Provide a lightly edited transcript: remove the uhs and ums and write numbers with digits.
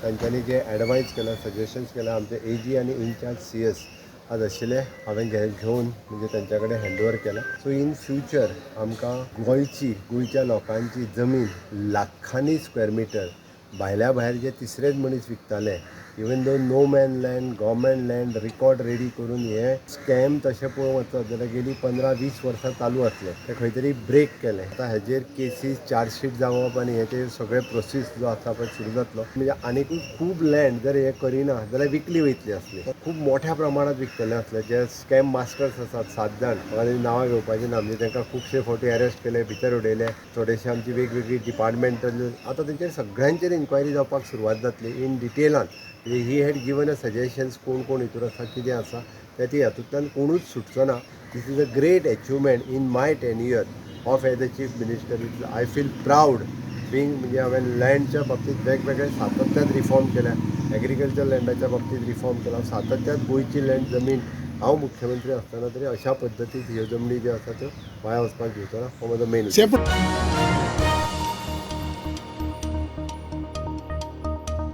तांच्यांनी जे एडवायज केलां, सजेशन्स केलां, आमचे एजी आनी इनचार्ज सीएस आज आशिल्ले, हांवें घेवन म्हणजे तांच्या कडेन हँड ओवर केला. सो इन फ्युचर आमकां गोंयची, गोंयच्या लोकांची जमीन लाखांनी स्क्वेअर मिटर भायल्या भायर जे तिसरेच मनीस विकताले, even though no man land, government land record ready करून हे स्कॅम तशें पळोवंक वचत जाल्यार गेली 15-20 वर्सां चालू आसले, ते खंय तरी ब्रेक केले. आतां हेजेर केसीस चार्जशीट जावप आनी हे ते सगळे प्रोसीस जो आसा पळय सुरू जातलो. म्हणजे आनिकूय खूब लँड जर हे करिना जाल्यार विकली वयतली आसली, खूब मोठ्या प्रमाणात विकतले आसले. जे स्कॅम मास्टर्स आसात सात जाण, म्हाका नांवां घेवपाची ना, म्हणजे तांकां खुबशे फावटी अरेस्ट केले, भितर उडयले. थोडेशे आमची वेगवेगळी डिपार्टमेंटल, आतां तेंचेर सगळ्यांचेर इन्क्वायरी जावपाक सुरवात जातली इन डिटेलान. म्हणजे he had given a suggestions, कोण कोण हितूर आसा, कितें आसा ते, ती हातूंतल्यान कोणूच सुटचो ना. This is a great achievement in my tenure of as a chief minister. I feel proud being, म्हणजे हांवें लँडच्या बाबतींत वेगवेगळे सातत्यात रिफॉर्म केल्या, एग्रीकल्चर लँडाच्या बाबतींत रिफॉर्म केला सातत्यात. गोंयची लँड जमीन हांव मुख्यमंत्री आसतना तरी अशा पद्दतीन ह्यो जमनी ज्यो आसा त्यो वाया वचपाक दिवचो ना, हो म्हजो मेन सेप.